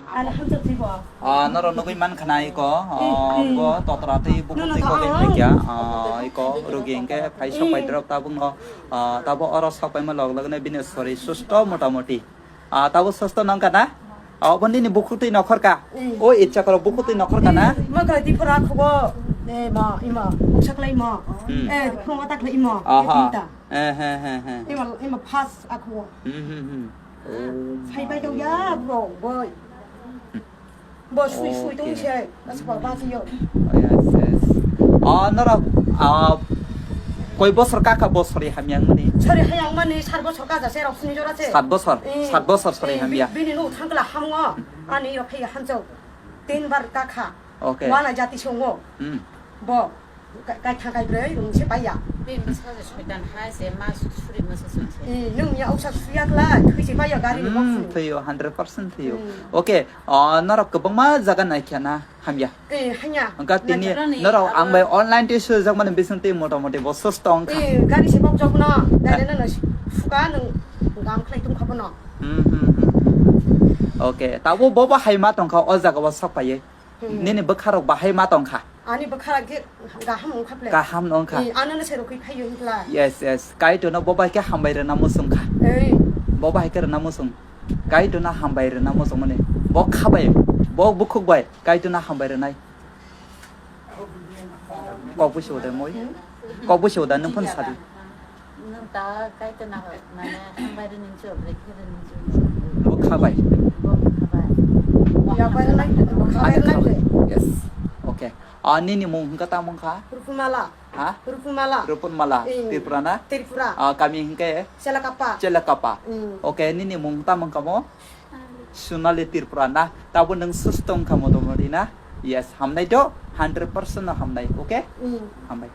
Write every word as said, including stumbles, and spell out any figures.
Alhamdulillah. Ah, norok nugwi man khna iko, ah, bo totra tei bukhuk tei kok wng phaikya, ah, iko rugi hwnkhe phai sok pai drop tabuk no, ah, tabo oro sok paima log logno bini sori susto motamoti. Ah, tabo susto nong kana? Ah, obo nini bukhuk tei nokhor ka? O icha koro bukhuk tei nokhor kana? Ma kala di pura khubo, eh, ma, ima, uksaklai ma. Hmm. Eh, phungo taklai ima. Aha. Ima, ima first akhubo. Hmm, hmm, hmm. Oh. Sai bai tong ya, bro, boy. Bo sui sui tong se, asba ba yo. Oh, yes, yes. Oh, norok, ah, koi bosor kaka bosori hamyang mani? Sori hayang mani, sat bosor kaja se rok sini jora se. Sat bosor, sat bosor sori hamya. Bini no thangla hamngo, ani yo phai hamjok. Tin bar kakha. Okay. Wana jati songo. Hmm. Bo. Kai thang kai broi rung se paiya. Bini bwsajwk soitan hai se ma suri masa suri se. Eh, nung ya uksa suya kla, thui se paiya gari ni box. Hmm, thuyo, hundred percent thuyo. Okay, oh, norok kwbangma jaga naikha na hamya. Eh, hanya. Hwnkha tini norok ang bai online tei sujak mani bising tei motamoti bo susto wngkha. Eh, gari se bok jok no, gari no no suka nung gam khlai tong kha bono. Hmm, hmm, hmm, hmm. Okay, tabo bo bo hai ma tongkha o jaga o sok paiye. Hmm. Nini bwkha rok bahai ma tongkha. Ani bwkha khe gaham wngkha ple. Gaham wngkha. Eh, ano no se rokwi phaio hinkla. Yes, yes. Kaitorno bo bai khe hambai rwna muchungkha. Eh. Bo bai khe rwna muchung. Kaitorno hambai rwna muchungmani. Bo khabai, bo bukhuk bai Kaitorno hambai rwnai. Kok busi uda moi. Kok busi uda nung phun sadi. Nwng ta Kaitorno mane hambai rwni cho, bwrwi khe rwni cho. Bo khabai. Bo khabai. Ani khabai. Yes. Okay. Ah, nini mung hwnkha tamo wngkha? Rupumala. Ha? Rupumala. Rupumala. Tripura na? Tripura. Ah, kami hwnkhe? Chelakapa. Chelakapa. Mm. Okay, nini mung tamo wngkha mo? Sonali Tripura na? Tabo nwng susto wngkha motamoti na? Yes, hamnai do, hundred percent no hamnai, okay? Mm. Hambai.